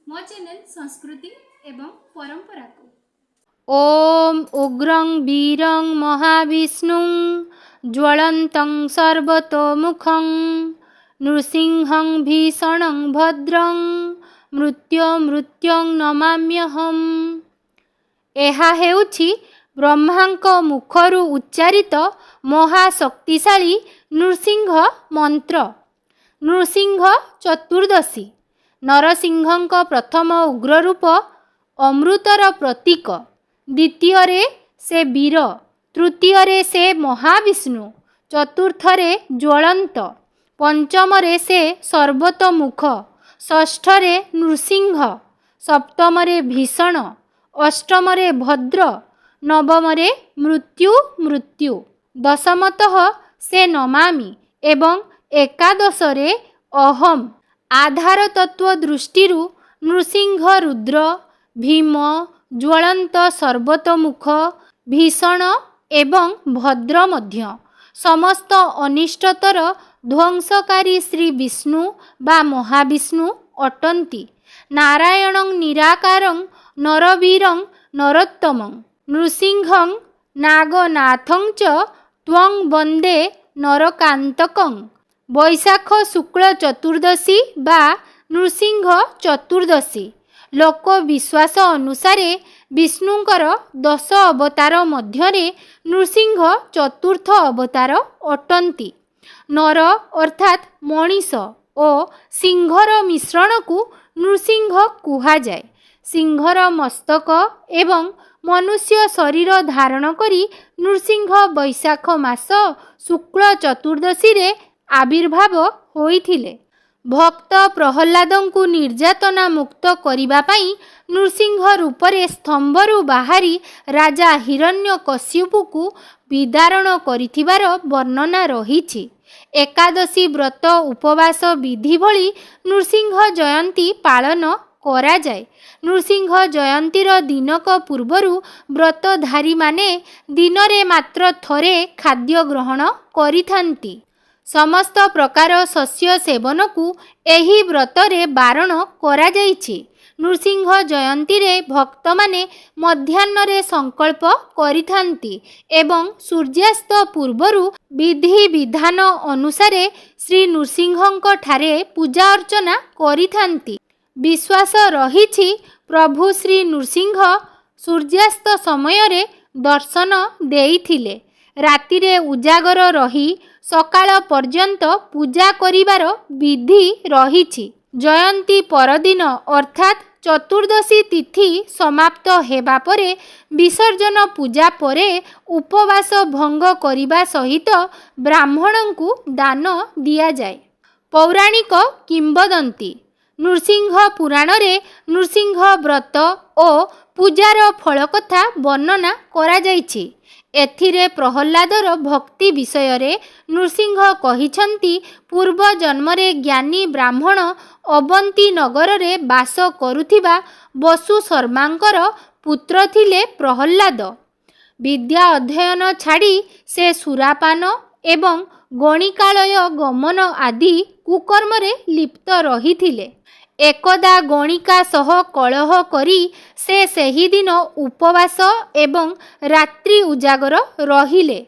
ମୋ ଚ୍ୟାନେଲ୍ ସଂସ୍କୃତି ଏବଂ ପରମ୍ପରାକୁ। ॐ उग्रं वीरं महाविष्णुं ज्वलन्तं सर्वतोमुखं नृसिंहं भीषणं भद्रं ମୃତ୍ୟୁ ମୃତ୍ୟୁଂ ନମାମ୍ୟହମ୍। ଏହା ହେଉଛି ବ୍ରହ୍ମାଙ୍କ ମୁଖରୁ ଉଚ୍ଚାରିତ ମହାଶକ୍ତିଶାଳୀ ନୃସିଂହ ମନ୍ତ୍ର। ନୃସିଂହ ଚତୁର୍ଦ୍ଦଶୀ ନରସିଂହଙ୍କ ପ୍ରଥମ ଉଗ୍ର ରୂପ, ଅମୃତର ପ୍ରତୀକ। ଦ୍ୱିତୀୟରେ ସେ ବୀର, ତୃତୀୟରେ ସେ ମହାବିଷ୍ଣୁ, ଚତୁର୍ଥରେ ଜ୍ୱଳନ୍ତ, ପଞ୍ଚମରେ ସେ ସର୍ବତୋମୁଖ, ଷଷ୍ଠରେ ନୃସିଂହ, ସପ୍ତମରେ ଭୀଷଣ, ଅଷ୍ଟମରେ ଭଦ୍ର, ନବମରେ ମୃତ୍ୟୁ ମୃତ୍ୟୁ, ଦଶମତଃ ସେ ନମାମି ଏବଂ ଏକାଦଶରେ ଅହମ୍। ଆଧାର ତତ୍ତ୍ୱ ଦୃଷ୍ଟିରୁ ନୃସିଂହ ରୁଦ୍ର, ଭୀମ, ଜ୍ୱଳନ୍ତ, ସର୍ବତୋମୁଖ, ଭୀଷଣ ଏବଂ ଭଦ୍ର ମଧ୍ୟ। ସମସ୍ତ ଅନିଷ୍ଟତର ଧ୍ୱଂସକାରୀ ଶ୍ରୀ ବିଷ୍ଣୁ ବା ମହାବିଷ୍ଣୁ ଅଟନ୍ତି। ନାରାୟଣଂ ନିରାକାରଂ ନରବୀରଂ ନରୋତ୍ତମଂ ନୃସିଂହଂ ନାଗନାଥଂ ଚ ତ୍ୱଂ ବନ୍ଦେ ନରକାନ୍ତକଂ। ବୈଶାଖ ଶୁକ୍ଳ ଚତୁର୍ଦ୍ଦଶୀ ବା ନୃସିଂହ ଚତୁର୍ଦ୍ଦଶୀ। ଲୋକ ବିଶ୍ୱାସ ଅନୁସାରେ ବିଷ୍ଣୁଙ୍କର 10 ଅବତାର ମଧ୍ୟରେ ନୃସିଂହ ଚତୁର୍ଥ ଅବତାର ଅଟନ୍ତି। ନର ଅର୍ଥାତ୍ ମଣିଷ ଓ ସିଂହର ମିଶ୍ରଣକୁ ନୃସିଂହ କୁହାଯାଏ। ସିଂହର ମସ୍ତକ ଏବଂ ମନୁଷ୍ୟ ଶରୀର ଧାରଣ କରି ନୃସିଂହ ବୈଶାଖ ମାସ ଶୁକ୍ଳ ଚତୁର୍ଦ୍ଦଶୀରେ ଆବିର୍ଭାବ ହୋଇଥିଲେ। ଭକ୍ତ ପ୍ରହ୍ଲାଦଙ୍କୁ ନିର୍ଯାତନା ମୁକ୍ତ କରିବା ପାଇଁ ନୃସିଂହ ରୂପରେ ସ୍ତମ୍ଭରୁ ବାହାରି ରାଜା ହିରଣ୍ୟକଶ୍ୟପୁକୁ ବିଦାରଣ କରିଥିବାର ବର୍ଣ୍ଣନା ରହିଛି। ଏକାଦଶୀ ବ୍ରତ ଉପବାସ ବିଧି ଭଳି ନୃସିଂହ ଜୟନ୍ତୀ ପାଳନ କରାଯାଏ। ନୃସିଂହ ଜୟନ୍ତୀର ଦିନକ ପୂର୍ବରୁ ବ୍ରତଧାରୀମାନେ ଦିନରେ ମାତ୍ର ଥରେ ଖାଦ୍ୟ ଗ୍ରହଣ କରିଥାନ୍ତି। ସମସ୍ତ ପ୍ରକାର ଶସ୍ୟ ସେବନକୁ ଏହି ବ୍ରତରେ ବାରଣ କରାଯାଇଛି। ନୃସିଂହ ଜୟନ୍ତୀରେ ଭକ୍ତମାନେ ମଧ୍ୟାହ୍ନରେ ସଂକଳ୍ପ କରିଥାନ୍ତି ଏବଂ ସୂର୍ଯ୍ୟାସ୍ତ ପୂର୍ବରୁ ବିଧି ବିଧାନ ଅନୁସାରେ ଶ୍ରୀ ନୃସିଂହଙ୍କଠାରେ ପୂଜା ଅର୍ଚ୍ଚନା କରିଥାନ୍ତି। ବିଶ୍ୱାସ ରହିଛି, ପ୍ରଭୁ ଶ୍ରୀ ନୃସିଂହ ସୂର୍ଯ୍ୟାସ୍ତ ସମୟରେ ଦର୍ଶନ ଦେଇଥିଲେ। ରାତିରେ ଉଜାଗର ରହି ସକାଳ ପର୍ଯ୍ୟନ୍ତ ପୂଜା କରିବାର ବିଧି ରହିଛି। ଜୟନ୍ତୀ ପରଦିନ ଅର୍ଥାତ୍ ଚତୁର୍ଦ୍ଦଶୀ ତିଥି ସମାପ୍ତ ହେବା ପରେ ବିସର୍ଜନ ପୂଜା ପରେ ଉପବାସ ଭଙ୍ଗ କରିବା ସହିତ ବ୍ରାହ୍ମଣଙ୍କୁ ଦାନ ଦିଆଯାଏ। ପୌରାଣିକ କିମ୍ବଦନ୍ତୀ ନୃସିଂହ ପୁରାଣରେ ନୃସିଂହ ବ୍ରତ ଓ ପୂଜାର ଫଳ କଥା ବର୍ଣ୍ଣନା କରାଯାଇଛି। ଏଥିରେ ପ୍ରହ୍ଲାଦର ଭକ୍ତି ବିଷୟରେ ନୃସିଂହ କହିଛନ୍ତି, ପୂର୍ବ ଜନ୍ମରେ ଜ୍ଞାନୀ ବ୍ରାହ୍ମଣ ଅବନ୍ତୀ ନଗରରେ ବାସ କରୁଥିବା ବସୁ ଶର୍ମାଙ୍କର ପୁତ୍ର ଥିଲେ ପ୍ରହ୍ଲାଦ। ବିଦ୍ୟା ଅଧ୍ୟୟନ ଛାଡ଼ି ସେ ସୁରାପାନ ଏବଂ ଗଣିକାଳୟ ଗମନ ଆଦି କୁକର୍ମରେ ଲିପ୍ତ ରହିଥିଲେ। ଏକଦା ଗଣିକା ସହ କଳହ କରି ସେ ସେହିଦିନ ଉପବାସ ଏବଂ ରାତ୍ରି ଉଜାଗର ରହିଲେ।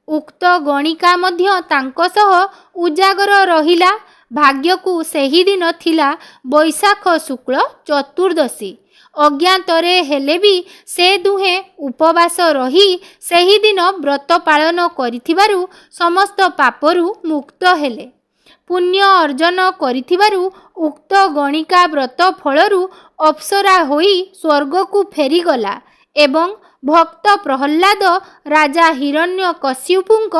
ଉକ୍ତ ଗଣିକା ମଧ୍ୟ ତାଙ୍କ ସହ ଉଜାଗର ରହିଲା। ଭାଗ୍ୟକୁ ସେହିଦିନ ଥିଲା ବୈଶାଖ ଶୁକ୍ଳ ଚତୁର୍ଦ୍ଦଶୀ। ଅଜ୍ଞାତରେ ହେଲେ ବି ସେ ଦୁହେଁ ଉପବାସ ରହି ସେହିଦିନ ବ୍ରତ ପାଳନ କରିଥିବାରୁ ସମସ୍ତ ପାପରୁ ମୁକ୍ତ ହେଲେ। ପୁଣ୍ୟ ଅର୍ଜନ କରିଥିବାରୁ ଉକ୍ତ ଗଣିକା ବ୍ରତ ଫଳରୁ ଅପ୍ସରା ହୋଇ ସ୍ୱର୍ଗକୁ ଫେରିଗଲା ଏବଂ ଭକ୍ତ ପ୍ରହ୍ଲାଦ ରାଜା ହିରଣ୍ୟକଶ୍ୟପୁଙ୍କ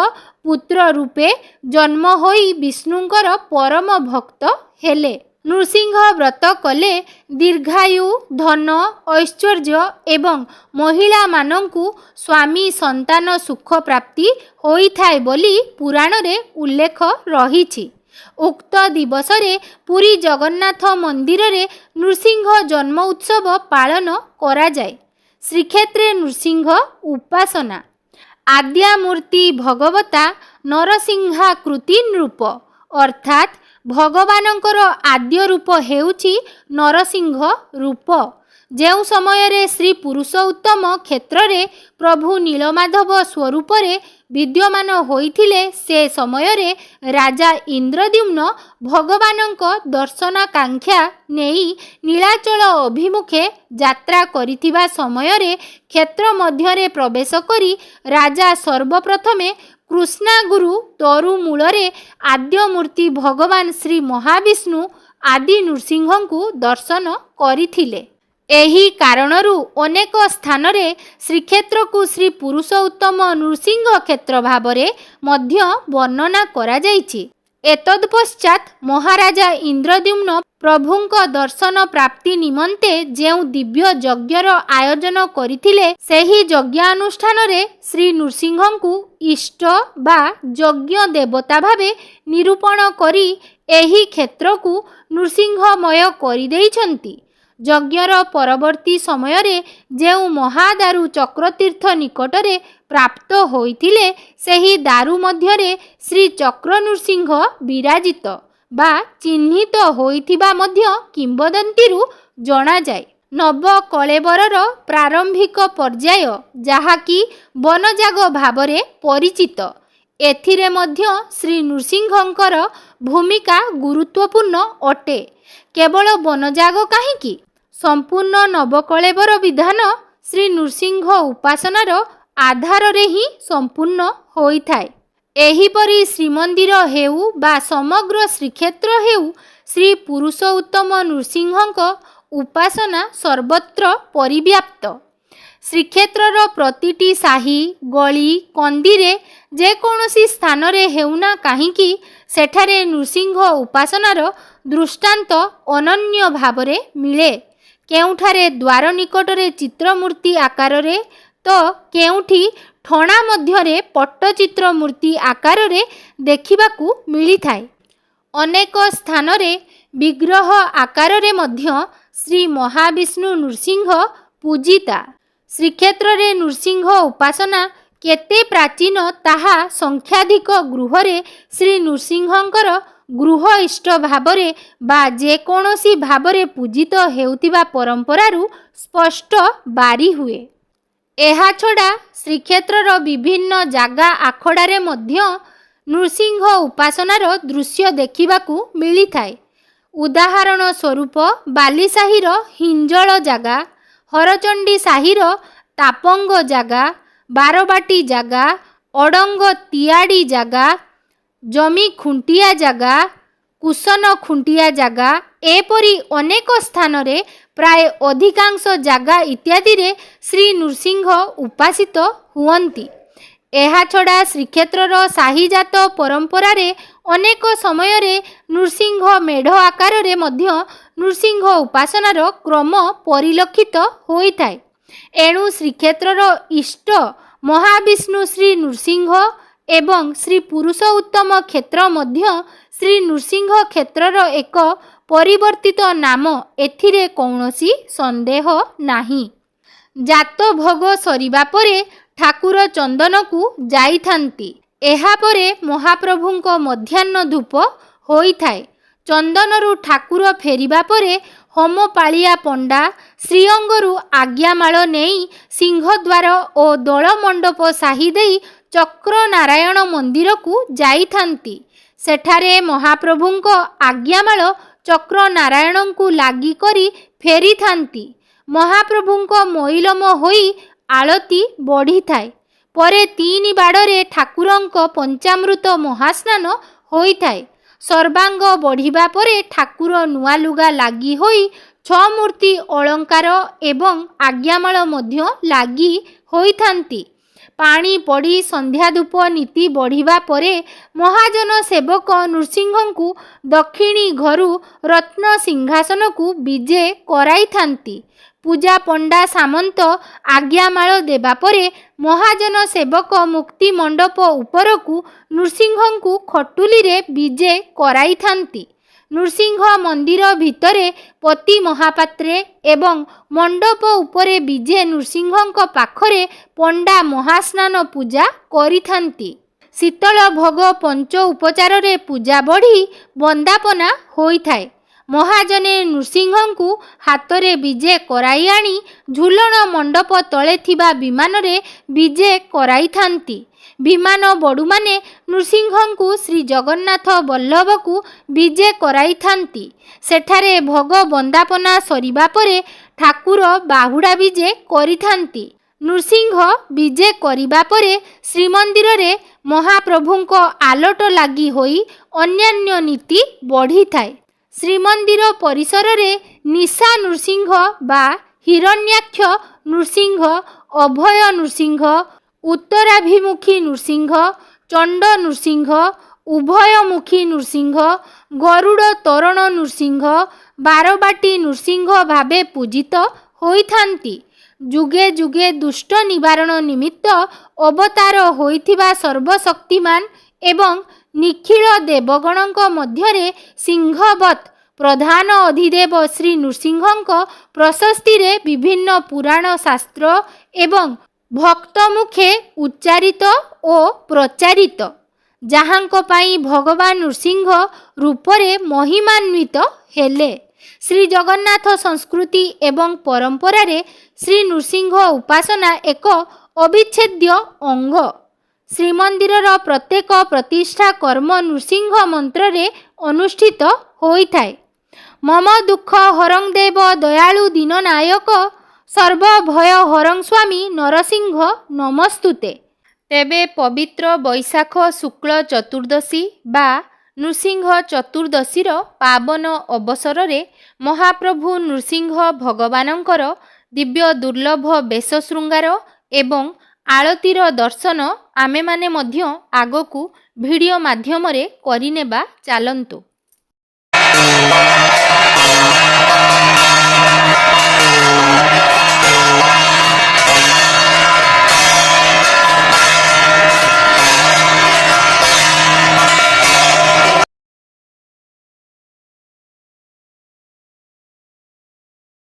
ପୁତ୍ର ରୂପେ ଜନ୍ମ ହୋଇ ବିଷ୍ଣୁଙ୍କର ପରମ ଭକ୍ତ ହେଲେ। ନୃସିଂହ ବ୍ରତ କଲେ ଦୀର୍ଘାୟୁ, ଧନ, ଐଶ୍ୱର୍ଯ୍ୟ ଏବଂ ମହିଳାମାନଙ୍କୁ ସ୍ୱାମୀ ସନ୍ତାନ ସୁଖ ପ୍ରାପ୍ତି ହୋଇଥାଏ ବୋଲି ପୁରାଣରେ ଉଲ୍ଲେଖ ରହିଛି। ଉକ୍ତ ଦିବସରେ ପୁରୀ ଜଗନ୍ନାଥ ମନ୍ଦିରରେ ନୃସିଂହ ଜନ୍ମ ଉତ୍ସବ ପାଳନ କରାଯାଏ। ଶ୍ରୀକ୍ଷେତ୍ରେ ନୃସିଂହ ଉପାସନା। ଆଦ୍ୟାମୂର୍ତ୍ତି ଭଗବତା ନରସିଂହାକୃତି ନୃପ, ଅର୍ଥାତ୍ ଭଗବାନଙ୍କର ଆଦ୍ୟ ରୂପ ହେଉଛି ନରସିଂହ ରୂପ। ଯେଉଁ ସମୟରେ ଶ୍ରୀ ପୁରୁଷୋତ୍ତମ କ୍ଷେତ୍ରରେ ପ୍ରଭୁ ନୀଳମାଧବ ସ୍ୱରୂପରେ ବିଦ୍ୟମାନ ହୋଇଥିଲେ, ସେ ସମୟରେ ରାଜା ଇନ୍ଦ୍ରଦ୍ୟୁମ୍ନ ଭଗବାନଙ୍କ ଦର୍ଶନାକାଂକ୍ଷା ନେଇ ନୀଳାଚଳ ଅଭିମୁଖେ ଯାତ୍ରା କରିଥିବା ସମୟରେ କ୍ଷେତ୍ର ମଧ୍ୟରେ ପ୍ରବେଶ କରି ରାଜା ସର୍ବପ୍ରଥମେ କୃଷ୍ଣାଗୁରୁ ତରୁ ମୂଳରେ ଆଦ୍ୟମୂର୍ତ୍ତି ଭଗବାନ ଶ୍ରୀ ମହାବିଷ୍ଣୁ ଆଦି ନୃସିଂହଙ୍କୁ ଦର୍ଶନ କରିଥିଲେ। ଏହି କାରଣରୁ ଅନେକ ସ୍ଥାନରେ ଶ୍ରୀକ୍ଷେତ୍ରକୁ ଶ୍ରୀ ପୁରୁଷୋତ୍ତମ ନୃସିଂହ କ୍ଷେତ୍ର ଭାବରେ ମଧ୍ୟ ବର୍ଣ୍ଣନା କରାଯାଇଛି। ଏତଦ୍ ପଶ୍ଚାତ୍ ମହାରାଜା ଇନ୍ଦ୍ରଦ୍ୟୁମ୍ନ ପ୍ରଭୁଙ୍କ ଦର୍ଶନ ପ୍ରାପ୍ତି ନିମନ୍ତେ ଯେଉଁ ଦିବ୍ୟ ଯଜ୍ଞର ଆୟୋଜନ କରିଥିଲେ, ସେହି ଯଜ୍ଞାନୁଷ୍ଠାନରେ ଶ୍ରୀ ନୃସିଂହଙ୍କୁ ଇଷ୍ଟ ବା ଯଜ୍ଞ ଦେବତା ଭାବେ ନିରୂପଣ କରି ଏହି କ୍ଷେତ୍ରକୁ ନୃସିଂହମୟ କରିଦେଇଛନ୍ତି। ଯଜ୍ଞର ପରବର୍ତ୍ତୀ ସମୟରେ ଯେଉଁ ମହାଦାରୁ ଚକ୍ରତୀର୍ଥ ନିକଟରେ ପ୍ରାପ୍ତ ହୋଇଥିଲେ, ସେହି ଦାରୁ ମଧ୍ୟରେ ଶ୍ରୀ ଚକ୍ର ନୃସିଂହ ବିରାଜିତ ବା ଚିହ୍ନିତ ହୋଇଥିବା ମଧ୍ୟ କିମ୍ବଦନ୍ତୀରୁ ଜଣାଯାଏ। ନବକଳେବରର ପ୍ରାରମ୍ଭିକ ପର୍ଯ୍ୟାୟ, ଯାହାକି ବନଯାଗ ଭାବରେ ପରିଚିତ, ଏଥିରେ ମଧ୍ୟ ଶ୍ରୀ ନୃସିଂହଙ୍କର ଭୂମିକା ଗୁରୁତ୍ୱପୂର୍ଣ୍ଣ ଅଟେ। କେବଳ ବନଯାଗ କାହିଁକି, ସମ୍ପୂର୍ଣ୍ଣ ନବକଳେବର ବିଧାନ ଶ୍ରୀ ନୃସିଂହ ଉପାସନାର ଆଧାରରେ ହିଁ ସମ୍ପୂର୍ଣ୍ଣ ହୋଇଥାଏ। ଏହିପରି ଶ୍ରୀମନ୍ଦିର ହେଉ ବା ସମଗ୍ର ଶ୍ରୀକ୍ଷେତ୍ର ହେଉ, ଶ୍ରୀ ପୁରୁଷୋତ୍ତମ ନୃସିଂହଙ୍କ ଉପାସନା ସର୍ବତ୍ର ପରିବ୍ୟାପ୍ତ। ଶ୍ରୀକ୍ଷେତ୍ରର ପ୍ରତିଟି ସାହି, ଗଳି, କନ୍ଦିରେ ଯେକୌଣସି ସ୍ଥାନରେ ହେଉନା କାହିଁକି, ସେଠାରେ ନୃସିଂହ ଉପାସନାର ଦୃଷ୍ଟାନ୍ତ ଅନନ୍ୟ ଭାବରେ ମିଳେ। କେଉଁଠାରେ ଦ୍ୱାର ନିକଟରେ ଚିତ୍ରମୂର୍ତ୍ତି ଆକାରରେ ତ କେଉଁଠି ଠଣା ମଧ୍ୟରେ ପଟ୍ଟଚିତ୍ର ମୂର୍ତ୍ତି ଆକାରରେ ଦେଖିବାକୁ ମିଳିଥାଏ। ଅନେକ ସ୍ଥାନରେ ବିଗ୍ରହ ଆକାରରେ ମଧ୍ୟ ଶ୍ରୀ ମହାବିଷ୍ଣୁ ନୃସିଂହ ପୂଜିତା। ଶ୍ରୀକ୍ଷେତ୍ରରେ ନୃସିଂହ ଉପାସନା କେତେ ପ୍ରାଚୀନ, ତାହା ସଂଖ୍ୟାଧିକ ଗୃହରେ ଶ୍ରୀ ନୃସିଂହଙ୍କର ଗୃହ ଇଷ୍ଟ ଭାବରେ ବା ଯେକୌଣସି ଭାବରେ ପୂଜିତ ହେଉଥିବା ପରମ୍ପରାରୁ ସ୍ପଷ୍ଟ ବାରି ହୁଏ। ଏହାଛଡ଼ା ଶ୍ରୀକ୍ଷେତ୍ରର ବିଭିନ୍ନ ଜାଗା ଆଖଡ଼ାରେ ମଧ୍ୟ ନୃସିଂହ ଉପାସନାର ଦୃଶ୍ୟ ଦେଖିବାକୁ ମିଳିଥାଏ। ଉଦାହରଣ ସ୍ୱରୂପ ବାଲିସାହିର ହିଞ୍ଜଳ ଜାଗା, ହରଚଣ୍ଡୀ ସାହିର ତାପଙ୍ଗ ଜାଗା, ବାରବାଟୀ ଜାଗା, ଅଡ଼ଙ୍ଗ ତିଆଡ଼ି ଜାଗା, ଜମି ଖୁଣ୍ଟିଆ ଜାଗା, କୁସନ ଖୁଣ୍ଟିଆ ଜାଗା, ଏପରି ଅନେକ ସ୍ଥାନରେ ପ୍ରାୟ ଅଧିକାଂଶ ଜାଗା ଇତ୍ୟାଦିରେ ଶ୍ରୀ ନୃସିଂହ ଉପାସିତ ହୁଅନ୍ତି। ଏହାଛଡ଼ା ଶ୍ରୀକ୍ଷେତ୍ରର ସାହିଜାତ ପରମ୍ପରାରେ ଅନେକ ସମୟରେ ନୃସିଂହ ମେଢ଼ ଆକାରରେ ମଧ୍ୟ ନୃସିଂହ ଉପାସନାର କ୍ରମ ପରିଲକ୍ଷିତ ହୋଇଥାଏ। ଏଣୁ ଶ୍ରୀକ୍ଷେତ୍ରର ଇଷ୍ଟ ମହାବିଷ୍ଣୁ ଶ୍ରୀ ନୃସିଂହ ଏବଂ ଶ୍ରୀ ପୁରୁଷୋତ୍ତମ କ୍ଷେତ୍ର ମଧ୍ୟ ଶ୍ରୀ ନୃସିଂହ କ୍ଷେତ୍ରର ଏକ ପରିବର୍ତ୍ତିତ ନାମ, ଏଥିରେ କୌଣସି ସନ୍ଦେହ ନାହିଁ। ଯାତ ଭୋଗ ସରିବା ପରେ ଠାକୁର ଚନ୍ଦନକୁ ଯାଇଥାନ୍ତି। ଏହାପରେ ମହାପ୍ରଭୁଙ୍କ ମଧ୍ୟାହ୍ନ ଧୂପ ହୋଇଥାଏ। ଚନ୍ଦନରୁ ଠାକୁର ଫେରିବା ପରେ ହୋମପାଳିଆ ପଣ୍ଡା ଶ୍ରୀଅଙ୍ଗରୁ ଆଜ୍ଞାମାଳ ନେଇ ସିଂହଦ୍ୱାର ଓ ଦୋଳମଣ୍ଡପ ସାହି ଦେଇ ଚକ୍ରନାରାୟଣ ମନ୍ଦିରକୁ ଯାଇଥାନ୍ତି। ସେଠାରେ ମହାପ୍ରଭୁଙ୍କ ଆଜ୍ଞାମାଳ ଚକ୍ରନାରାୟଣଙ୍କୁ ଲାଗି କରି ଫେରିଥାନ୍ତି। ମହାପ୍ରଭୁଙ୍କ ମଇଲମ ହୋଇ ଆଳତି ବଢ଼ିଥାଏ। ପରେ ତିନି ବାଡ଼ରେ ଠାକୁରଙ୍କ ପଞ୍ଚାମୃତ ମହାସ୍ନାନ ହୋଇଥାଏ। ସର୍ବାଙ୍ଗ ବଢ଼ିବା ପରେ ଠାକୁର ନୂଆ ଲୁଗା ଲାଗି ହୋଇ ଛଅମୂର୍ତ୍ତି ଅଳଙ୍କାର ଏବଂ ଆଜ୍ଞାମାଳ ମଧ୍ୟ ଲାଗି ହୋଇଥାନ୍ତି। ପାଣି ପଡ଼ି ସନ୍ଧ୍ୟାଧୂପ ନୀତି ବଢ଼ିବା ପରେ ମହାଜନ ସେବକ ନୃସିଂହଙ୍କୁ ଦକ୍ଷିଣୀ ଘରୁ ରତ୍ନ ସିଂହାସନକୁ ବିଜେ କରାଇଥାନ୍ତି। ପୂଜାପଣ୍ଡା ସାମନ୍ତ ଆଜ୍ଞାମାଳ ଦେବା ପରେ ମହାଜନ ସେବକ ମୁକ୍ତିମଣ୍ଡପ ଉପରକୁ ନୃସିଂହଙ୍କୁ ଖଟୁଲିରେ ବିଜେ କରାଇଥାନ୍ତି। ନୃସିଂହ ମନ୍ଦିର ଭିତରେ ପତି ମହାପାତ୍ରେ ଏବଂ ମଣ୍ଡପ ଉପରେ ବିଜେ ନୃସିଂହଙ୍କ ପାଖରେ ପଣ୍ଡା ମହାସ୍ନାନ ପୂଜା କରିଥାନ୍ତି। ଶୀତଳ ଭୋଗ ପଞ୍ଚ ଉପଚାରରେ ପୂଜା ବଢ଼ି ବନ୍ଦାପନା ହୋଇଥାଏ। ମହାଜନେ ନୃସିଂହଙ୍କୁ ହାତରେ ବିଜେ କରାଇ ଆଣି ଝୁଲଣ ମଣ୍ଡପ ତଳେ ଥିବା ବିମାନରେ ବିଜେ କରାଇଥାନ୍ତି। ବିମାନ ବଡ଼ୁମାନେ ନୃସିଂହଙ୍କୁ ଶ୍ରୀଜଗନ୍ନାଥ ବଲ୍ଲଭକୁ ବିଜେ କରାଇଥାନ୍ତି। ସେଠାରେ ଭୋଗ ବନ୍ଦାପନା ସରିବା ପରେ ଠାକୁର ବାହୁଡ଼ା ବିଜେ କରିଥାନ୍ତି। ନୃସିଂହ ବିଜେ କରିବା ପରେ ଶ୍ରୀମନ୍ଦିରରେ ମହାପ୍ରଭୁଙ୍କ ଆଲଟ ଲାଗି ହୋଇ ଅନ୍ୟାନ୍ୟ ନୀତି ବଢ଼ିଥାଏ। ଶ୍ରୀମନ୍ଦିର ପରିସରରେ ନିଶା ନୃସିଂହ ବା ହିରଣ୍ୟାକ୍ଷ ନୃସିଂହ, ଅଭୟ ନୃସିଂହ, ଉତ୍ତରାଭିମୁଖୀ ନୃସିଂହ, ଚଣ୍ଡ ନୃସିଂହ, ଉଭୟମୁଖୀ ନୃସିଂହ, ଗରୁଡ଼ ତୋରଣ ନୃସିଂହ, ବାରବାଟୀ ନୃସିଂହ ଭାବେ ପୂଜିତ ହୋଇଥାନ୍ତି। ଯୁଗେ ଯୁଗେ ଦୁଷ୍ଟ ନିବାରଣ ନିମିତ୍ତ ଅବତାର ହୋଇଥିବା ସର୍ବଶକ୍ତିମାନ ଏବଂ ନିଖିଳ ଦେବଗଣଙ୍କ ମଧ୍ୟରେ ସିଂହବତ୍ ପ୍ରଧାନ ଅଧିଦେବ ଶ୍ରୀ ନୃସିଂହଙ୍କ ପ୍ରଶସ୍ତିରେ ବିଭିନ୍ନ ପୁରାଣ ଶାସ୍ତ୍ର ଏବଂ ଭକ୍ତମୁଖେ ଉଚ୍ଚାରିତ ଓ ପ୍ରଚାରିତ, ଯାହାଙ୍କ ପାଇଁ ଭଗବାନ ନୃସିଂହ ରୂପରେ ମହିମାନ୍ୱିତ ହେଲେ। ଶ୍ରୀଜଗନ୍ନାଥ ସଂସ୍କୃତି ଏବଂ ପରମ୍ପରାରେ ଶ୍ରୀ ନୃସିଂହ ଉପାସନା ଏକ ଅବିଚ୍ଛେଦ୍ୟ ଅଙ୍ଗ। ଶ୍ରୀମନ୍ଦିରର ପ୍ରତ୍ୟେକ ପ୍ରତିଷ୍ଠା କର୍ମ ନୃସିଂହ ମନ୍ତ୍ରରେ ଅନୁଷ୍ଠିତ ହୋଇଥାଏ। ମମ ଦୁଃଖ ହରଂ ଦେବ ଦୟାଳୁ ଦୀନନାୟକ, ସର୍ବଭୟ ହରଂ ସ୍ୱାମୀ ନରସିଂହ ନମସ୍ତୁତେ। ତେବେ ପବିତ୍ର ବୈଶାଖ ଶୁକ୍ଳ ଚତୁର୍ଦ୍ଦଶୀ ବା ନୃସିଂହ ଚତୁର୍ଦ୍ଦଶୀର ପାବନ ଅବସରରେ ମହାପ୍ରଭୁ ନୃସିଂହ ଭଗବାନଙ୍କର ଦିବ୍ୟ ଦୁର୍ଲଭ ବେଶ ଶୃଙ୍ଗାର ଏବଂ ଆଳତୀର ଦର୍ଶନ ଆମେମାନେ ମଧ୍ୟ ଆଗକୁ ଭିଡ଼ିଓ ମାଧ୍ୟମରେ କରିନେବା ଚାଲନ୍ତୁ।